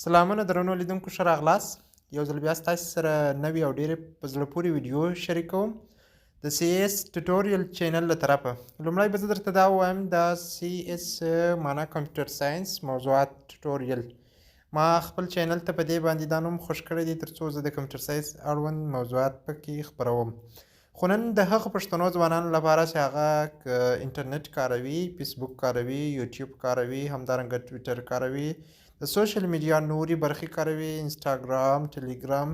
سلامونه درنو لیدونکو، ښه راغلاست. یو ځل بیا ستاسو سره نوې او ډېرې په زړه پورې ویډیو شریکوم د سی اس ټیوټوریل چینل له طرفه. لومړی به زه درته دا ووایم، دا سی اس معنا کمپیوټر ساینس موضوعات ټیوټوریل. ما خپل چینل ته په دې باندې دا نوم خوښ کړی دی ترڅو زه د کمپیوټر ساینس اړوند موضوعات پکې خپروم. خو نن د هغو پښتنو ځوانانو لپاره چې هغه انټرنیټ کاروي، فیسبوک کاروي، یوټیوب کاروي، همدارنګه ټویټر کاروي، د سوشل میډیا نورې برخې کاروي، انسټاګرام، ټلیګرام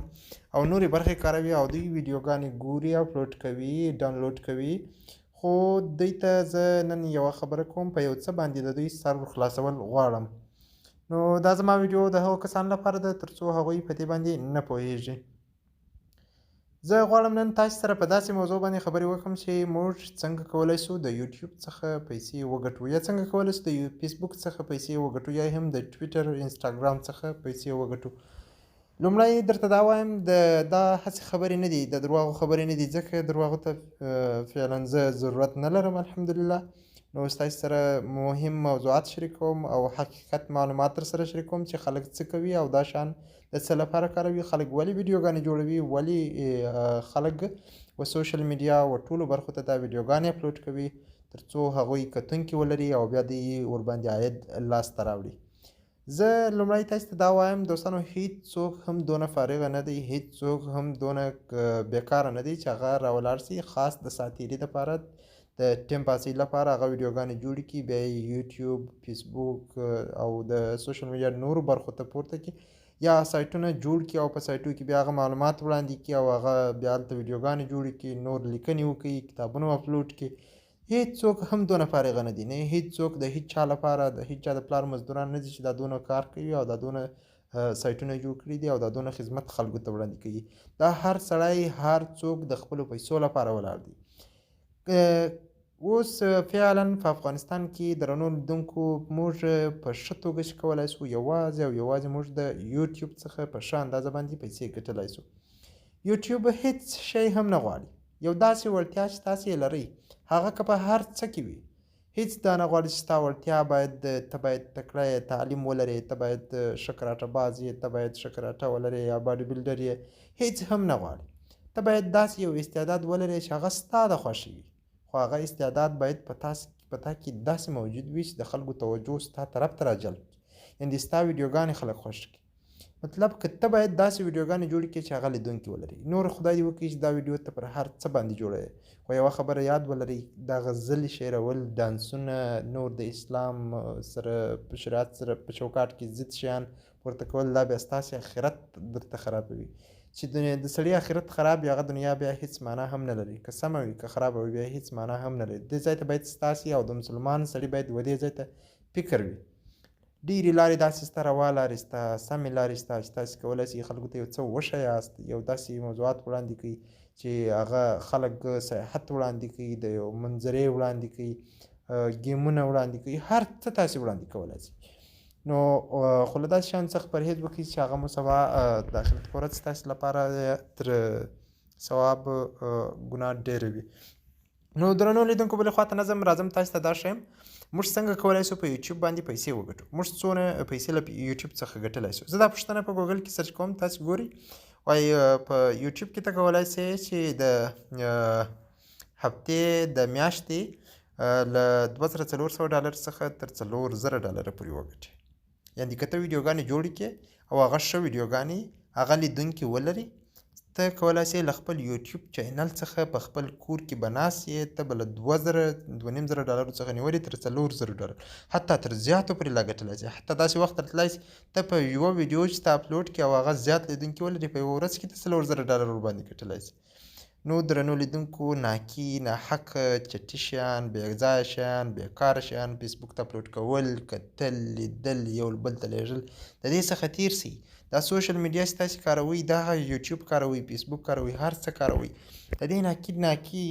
او نورې برخې کاروي او دوی ویډیوګانې ګوري، اپلوډ کوي، ډاونلوډ کوي، خو دوی ته زه نن یوه خبره کوم، په یو څه باندې د دوی سر خلاصول غواړم. نو دا زما ویډیو د هغو کسانو لپاره ده ترڅو هغوی په دې باندې نه پوهیږي. زه غواړم نن تاسو سره په داسې موضوع باندې خبرې وکړم چې موږ څنګه کولی شو د یوټیوب څخه پیسې وګټو، یا څنګه کولی شو د فیسبوک څخه پیسې وګټو، یا هم د ټویټر، انسټاګرام څخه پیسې وګټو. لومړی درته دا وایم، د دا هسې خبرې نه دي، د درواغو خبرې نه دي، ځکه درواغو ته فعلا زه ضرورت نه لرم، الحمدلله. نو ستاسو سره مهم موضوعات شریکوم او حقیقت معلومات در سره شریکوم چې خلک څه کوي او دا شان د څه لپاره کاروي، خلک ولې ویډیوګانې جوړوي، ولې خلک و سوشل میډیا و ټولو برخو ته دا ویډیوګانې اپلوډ کوي ترڅو هغوی کتونکي ولري او بیا دوی ورباندې عاید لاسته راوړي. زه لومړی تاسو ته دا وایم دوستانو، هیڅوک هم دونه فارغه نه دی، هیڅوک هم دونه بیکاره نه دی چې هغه راولاړ سي خاص د ساتیري دپاره، د ټیم پاسۍ لپاره هغه ویډیوګانې جوړې کړي، بیا یې یوټیوب، فیسبوک او د سوشل میډیا نورو برخو ته پورته کړي، یا سایټونه جوړ کړي او په سایټو کې بیا هغه معلومات وړاندې کړي او هغه بیا هلته ویډیوګانې جوړې کړي، نور لیکنې وکړي، کتابونه اپلوډ کړي. هیڅوک هم دونه فارغه نه دي، نه هیڅوک د هیچا لپاره، د هیچا د پلار مزدوران نه دي چې دا دونه کار کوي او دا دونه سایټونه جوړ کړي دي او دا دونه خدمت خلکو ته وړاندې کوي. دا هر سړی، هر څوک د خپلو پیسو لپاره ولاړ دی. اوس فعلا په افغانستان کې درنو لیدونکو موږ په ښه توګه چې کولای شو، یوازې او یوازې موږ د یوټیوب څخه په ښه اندازه باندې پیسې ګټلای شو. یوټیوب هیڅ شی هم نه غواړي، یو داسې وړتیا چې تاسې یې لرئ، هغه که په هر څه کې وي، هیڅ دا نه غواړي چې ستا وړتیا باید، ته باید تکړه یې، تعلیم ولرې، ته باید ښه کراټه باز یې، ته باید ښه کراټه ولرې یا باډي بلډر یې، هیڅ هم نه غواړي. ته باید داسې یو استعداد ولرې چې هغه ستا د خوښې وي، خو هغه استعداد باید په تا کې داسې موجود وي چې د خلکو توجه ستا طرف ته راجلب کړي، یعنې ستا ویډیوګانې خلک خوښ کړي. مطلب که ته باید داسې ویډیوګانې جوړې کړې چې هغه لیدونکي ولري. نور خدای دې وکړي چې دا ویډیو ته پر هر څه باندې جوړوي، خو یوه خبره یاد ولرئ، دا غزلې شعرول، ډانسونه، نور د اسلام سره په شریعت سره په چوکاټ کې ضد شیان پورته کول، دا بیا ستاسې آخرت درته خرابوي. چې د سړي آخرت خراب وي، هغه دنیا بیا هیڅ معنا هم نه لري، که سمه وي که خرابه وي بیا هیڅ معنا هم نه لري. دې ځای ته باید ستاسې او د مسلمان سړي باید و دې ځای ته فکر وي. ډېرې لارې داسې شته، روا لارې شته، سمې لارې شته چې تاسې کولی شئ خلکو ته یو څه وښیاست، یو داسې موضوعات وړاندې کړئ چې هغه خلک سیاحت وړاندې کوي، د یو منظرې وړاندې کوي، ګیمونه وړاندې کوي، هر څه تاسې وړاندې کولی شئ. نو خو له داسې شیانو څخه پرهېز وکړئ چې هغه مو سبا د آخرت په ورځ ستاسې لپاره تر ثواب ګناه ډېره وي. نو درنو لیدونکو، بلې خواته نظم راځم، تاسو ته دا ښیم موږ څنګه کولای شو په یوټیوب باندې پیسې وګټو، موږ څونه پیسې له یوټیوب څخه ګټلای شو. زه دا پوښتنه په ګوګل کې سرچ کوم، تاسو ګورئ، وایي په یوټیوب کې ته کولای شې چې د هفتې د میاشتې له 2400 ډالر څخه تر 4000 ډالر پورې وګټې. یعنې که ته ویډیوګانې جوړې کړې او هغه ښه ویډیوګانې هغه لیدونکي ولري، ته کولای شې له خپل یوټیوب چینل څخه په خپل کور کې به ناست یې، ته به له 2000، 2500 ډالرو څخه نیولې تر 4000 ډالر حتی تر زیاتو پورې لا ګټلی شې. حتی داسې وخت راتلای شي ته په یوه ویډیو چې ته اپلوډ کړې او هغه زیات لیدونکي ولري، په یوه ورځ کې ته 4000 ډالر ورباندې ګټلی شې. نو درنو لیدونکو، ناکي، ناحق، چټي شیان، بې ځایه شیان، بېکاره شیان فیسبوک ته اپلوډ کول، کتل، لیدل، یو بل ته لېږل، د دې څخه تېر شئ. دا سوشل میډیا چې تاسې کاروئ، دا یوټیوب کاروئ، فیسبوک کاروئ، هر څه کاروئ، د دې ناکي ناکي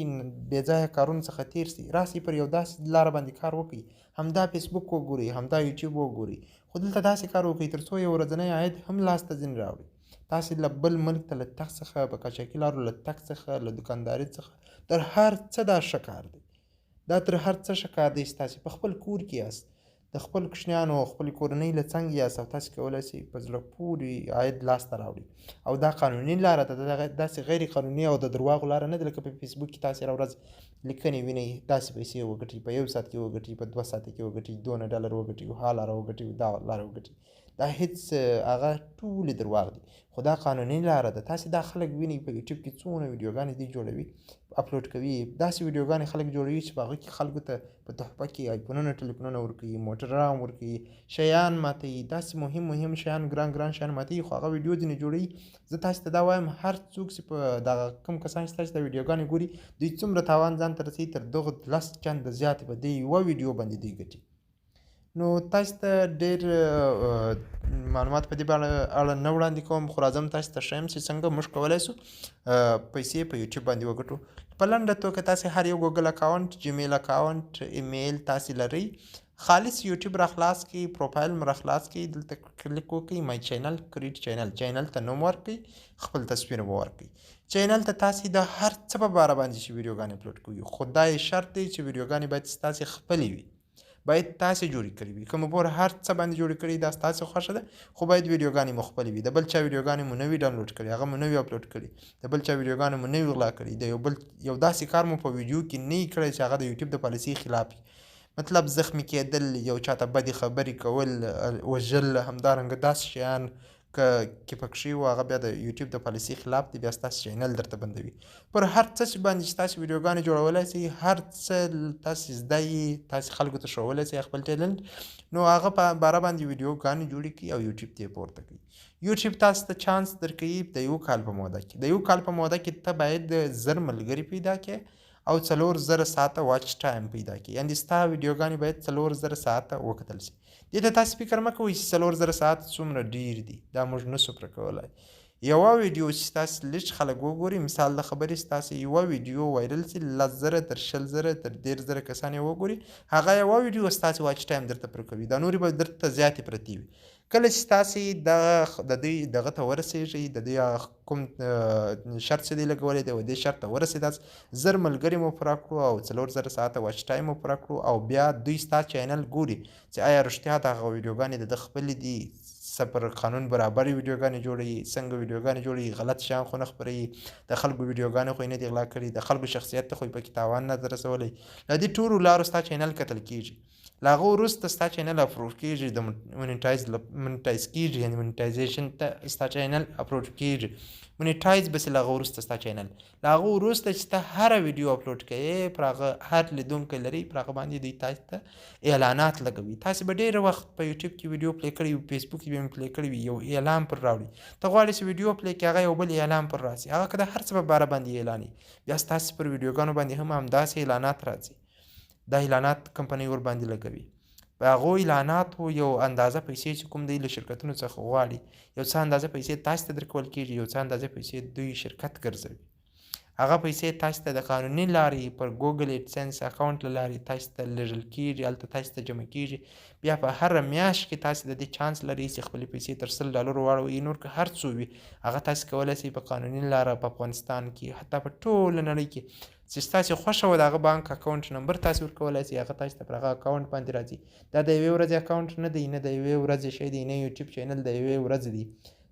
بې ځایه کارونو څخه تېر شئ. راسئ پر یو داسې لاره باندې کار وکړئ، همدا فیسبوک وګورئ، همدا یوټیوب وګورئ، خو دلته داسې کار وکړئ تر څو یو ورځنی عاید هم لاسته ځینې راوړئ. تاسې له بل ملک ته له تګ څخه، په قاچاقي لارو له تګ څخه، له دوکانداري څخه تر هر څه دا ښه کار دی، دا تر هر څه ښه کار دی چې تاسې په خپل کور کې یاست، د د خپل کوچنیانو او خپلې کورنۍ له څنګ یاست او تاسې کولای شئ په زړه پورې عاید لاسته راوړئ. او دا قانوني لاره ده، دا داسې غیر قانوني او د درواغو لاره نه ده لکه په فیسبوک کې تاسې هره ورځ لیکنې وینئ، داسې پیسې وګټئ، په یو ساعت کې وګټئ، په 2 ساعته کې وګټئ، دونه ډالر وګټئ، ها لاره وګټئ، دا لاره وګټئ. دا هیڅ هغه ټولې درواغ دي، خو دا قانوني لاره ده. تاسې دا خلک وینئ په یوټیوب کې څونه ویډیوګانې دوی جوړوي، اپلوډ کوي. داسې ویډیوګانې خلک جوړوي چې په هغه کې خلکو ته په تحفه کې آیفونونه، ټلیفونونه ورکوي، موټران ورکوي، شیان ماتوي، داسې مهم مهم شیان، ګران ګران شیان ماتوي، خو هغه ویډیو ځینې جوړوي. زه تاسې ته دا وایم، هر څوک چې په دغه کوم کسان چې تاسې دا ویډیوګانې ګوري، دوی څومره تاوان ځان ته رسوي، تر دغو 10 چنده زیاتې په دې یوه ویډیو باندې دوی ګټي. نو تاسو ته ډېر معلومات په دې اړه نه وړاندې کوم، خو راځم تاسو ته ښیم چې څنګه موږ کولی شو پیسې په یوټیوب باندې وګټو. په لنډه توګه تاسو هر یو ګوګل اکاونټ، جیمیل اکاونټ، ایمیل تاسو لرئ. خالص یوټیوب را خلاص کړئ، پروفایل مو را خلاص کړئ، دلته کلیک وکړئ، my channel، create channel، channel ته نوم ورکړئ، خپل تصویر مو ورکړئ. چینل ته تاسو د هر څه په باره باندې چې ویډیوګانې اپلوډ کوئ، خو دا یې شرط دی چې ویډیوګانې باید ستاسې خپلې وي، باید تاسې جوړې کړې وي. که مو پر هر څه باندې جوړې کړي، دا ستاسې خوښه ده، خو باید ویډیوګانې مو خپلې وي. د بل چا ویډیوګانې مو نه وي ډاونلوډ کړي، هغه مو نه وي اپلوډ کړي، د بل چا ویډیوګانې مو نه وي غلا کړي، د یو بل یو داسې کار مو په ویډیو کې نه وي کړی چې هغه د یوټیوب د پالیسي خلاف وي. مطلب زخمي کېدل، یو چاته بدې خبرې کول، وژل، همدارنګه داسې شیان که کې پکښې وو، هغه بیا د یوټیوب د پالیسي خلاف دی، بیا ستاسو چینل درته بندوي. پر هر څه چې باندې چې تاسو ویډیوګانې جوړولای شئ، هر څه تاسو زده یي، تاسو خلکو ته ښوولای شئ خپل ټیلنټ، نو هغه په باره باندې ویډیوګانې جوړې کړئ او یوټیوب ته یې پورته کړئ. یوټیوب تاسو ته چانس درکوي د یو کال په موده کې. د یو کال په موده کې ته باید 1000 ملګري پیدا کړې او 4000 ساعته watch time پیدا کړي، یعنې ستا ویډیوګانې باید 4000 ساعته وکتل شي. دې ته تاسو فکر مه کوئ چې 4000 ساعته څومره ډېر دي، دا موږ نه شو پوره کولی. یوه ویډیو چې ستاسو لږ خلک وګوري، مثال د خبرې ستاسو یوه ویډیو viral شي، 10,000 تر 20,000 تر 30,000 کسان یې وګوري، هغه یوه ویډیو ستاسو watch time درته پوره کوي، دا نورې به درته زیاتې پرتې وي. کله چې تاسې د دوی دغه ته ورسېږئ، د دوی کوم شرط چې دوی لګولی دی، و دې شرط ته ورسېداست، 1000 ملګري مو پوره کړو او 4000 ساعته watch time مو پوره کړو، او بیا دوی ستا چینل ګوري چې آیا رښتیا دغه ویډیوګانې د ده خپلې دي، څه پر قانون برابرې ویډیوګانې جوړوي، څنګه ویډیوګانې جوړوي، غلط شیان خو نه خپروي، د خلکو ویډیوګانې خو یې نه دي غلا کړي، د خلکو شخصیت ته خو یې پکې تاوان نه دی رسولی. له دې ټولو لارو ستا چینل کتل کېږي. له هغه وروسته ستا چینل approve کېږي، د monetize کېږي، یعنې monetization ته ستا چینل approve کېږي، monetize به سي. له هغه وروسته ستا چینل، له هغه وروسته چې ته هره ویډیو اپلوډ کوې، پر هغه هر لیدونکی لري، پر هغه باندې دوی تاسو ته اعلانات لګوي. تاسو به ډېر وخت په یوټیوب کې ویډیو play کړی وي، فیسبوک کې به play کړی وي، یو اعلان پر راوړي، ته غواړې چې ویډیو play کړې، هغه یو بل اعلان پر راسي، هغه که د هر څه په باره باندې اعلان، بیا ستاسو پر ویډیوګانو باندې هم همداسې اعلانات راځي. دا اعلانات کمپنۍ ورباندې لګوي. په هغو اعلاناتو یو اندازه پیسې چې کوم دی له شرکتونو څخه غواړي، یو څه اندازه پیسې تاسو ته درکول کېږي، یو څه اندازه پیسې دوی شرکت ګرځوي. هغه پیسې تاسو ته د قانوني لارې پر ګوګل اډسنس اکاونټ له لارې تاسو ته لېږل کېږي، هلته تاسو ته جمع کېږي. بیا په هره میاشت کې تاسو د دې چانس لرئ چې خپلې پیسې تر 100 ډالرو واړوئ. نور که هر څو وي، هغه تاسو کولی شئ په قانوني لاره په افغانستان کې، حتی په ټوله نړۍ کې چې ستاسو خوښه وه، د هغه بانک اکاونټ نمبر تاسو ورکولای شئ، هغه تاسو ته پر هغه اکاونټ باندې راځي. دا د یوې ورځې اکاونټ نه دی، نه د یوې ورځې شی دی، نه یوټیوب چینل د یوې ورځې دی.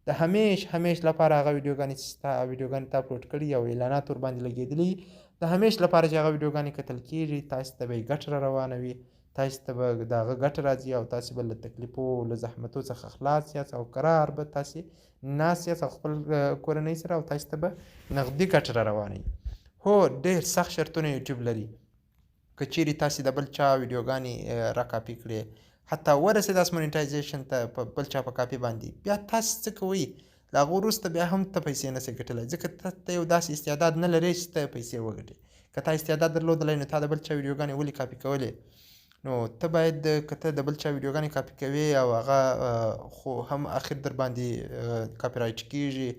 د همیش همیش لپاره هغه ویډیوګانې چې ستا ویډیوګانې ته اپلوډ کړي او اعلانات ورباندې لګېدلي، د همیش لپاره چې هغه ویډیوګانې کتل کېږي، تاسو ته به یې ګټه را روانه وي، تاسو ته به د هغه ګټه راځي او تاسو به له تکلیفو، له زحمتو څخه خلاص یاست او قرار به تاسو ناست یاست او خپل کورنۍ سره، او تاسو ته به نغدي ګټه را روانه وي. هو، ډېر سخت شرطونه یوټیوب لري. که چیرې تاسې د بل چا ویډیوګانې را کاپي کړې، حتی ورسېداست monetization ته په بل چا په کاپي باندې، بیا تاسو څه کوئ؟ له هغه وروسته بیا هم ته پیسې نه سې ګټلی، ځکه ته یو داسې استعداد نه لرې چې ته پیسې وګټې. که تا استعداد درلودلی، نو تا د بل چا ویډیوګانې ولې کاپي کولې؟ نو ته باید که ته د بل چا ویډیوګانې کاپي کوې او هغه خو هم اخر در باندې copyright کیږي،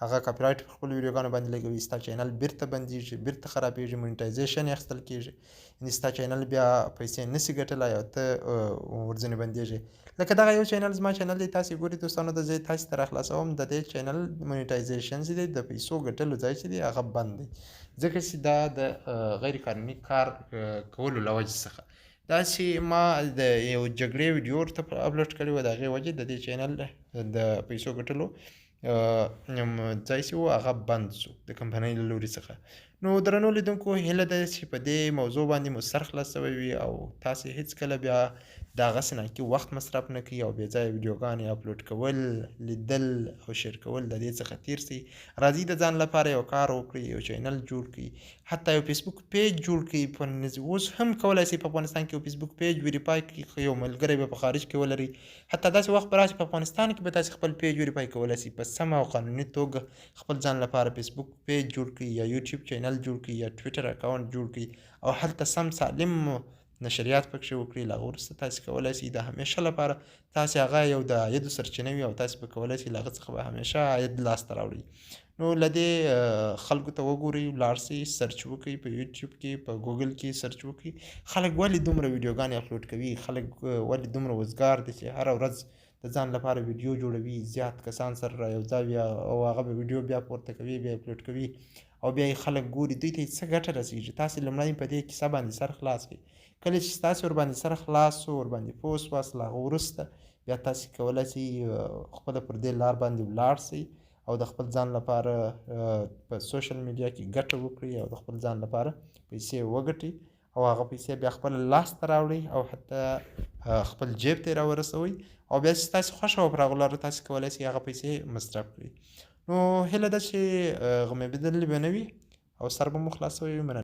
هغه copyright په خپلو ویډیوګانو باندې لګوي، ستا چینل بیرته بندیږي، بیرته خرابیږي، monetization یې اخیستل کیږي، یعنې ستا چینل بیا پیسې نسی ګټلی او ته ورځنې بندیږي. لکه دغه یو چینل زما چینل دی، تاسې ګوري دوستانو، د زه تاسې ته راخلاصوم. د دې چینل monetization چې دی، د پیسو ګټلو ځای چې دی، هغه بند دی، ځکه چې دا د غیر قانوني کار کولو له وجې څخه. داسې ما د یو جګړې ویډیو ورته اپلوډ کړې وه، د هغې وجې د دې چینل د پیسو ګټلو ځای چې و هغه بند شو د کمپنۍ له لوري څخه. نو درنو لیدونکو، هیله ده چې په دې موضوع باندې مو سر خلاص شوی وي او تاسې هیڅکله بیا دغسې ناکي وخت مصرف نه کړئ او بې ځایه ویډیوګانې اپلوډ کول، لیدل او share کول د دې څخه تیر سئ. راځئ د ځان لپاره یو کار وکړئ، یو چینل جوړ کړئ، حتی یو فیسبوک page جوړ کړئ. په اوس هم کولای شئ په افغانستان کې یو فیسبوک page verify کړئ، یو ملګری به په خارج کې ولرئ. حتی داسې وخت به راشي په افغانستان کې به تاسې خپل page verify کولای شئ. په سمه او قانوني توګه خپل ځان لپاره فیسبوک page جوړ کړئ یا یوټیوب چینل جوړ کړئ یا ټویټر account جوړ کړئ او هلته سم سالم نشریات پکښې وکړئ. له هغه وروسته تاسې کولای شئ د همیشه لپاره تاسې هغه یو د عایدو سرچینه وي او تاسې به کولای شئ له هغه څخه به همیشه عاید لاسته راوړئ. نو له دې خلکو ته وګورئ، ولاړ شئ، search وکړئ په یوټیوب کې، په ګوګل کې search وکړئ، خلک ولې دومره ویډیوګانې اپلوډ کوي، خلک ولې دومره وزګار دي چې هره ورځ د ځان لپاره ویډیو جوړوي، زیات کسان سره را یو ځای وي او هغه به ویډیو بیا پورته کوي، بیا اپلوډ کوي او بیا یې خلک ګوري، دوی ته یې څه ګټه رسېږي؟ تاسې لومړی په دې کیسه باندې سر خلاص کړئ. کله چې تاسې ورباندې سر خلاص سو، ورباندې پوه سواست، له هغه وروسته بیا تاسې کولای شئ خپله پر دې لار باندې ولاړ سئ او د خپل ځان لپاره په social media کې ګټه وکړئ او د خپل ځان لپاره پیسې وګټئ او هغه پیسې بیا خپل لاس ته راوړئ او حتی خپل جیب ته یې راورسوئ او بیا چې ستاسې خوښه وه پر هغو لارو تاسې کولای شئ هغه پیسې مصرف کړئ. نو هیله ده چې غمېدلي به نه وي او سر به مو خلاص شوی وي. مننه.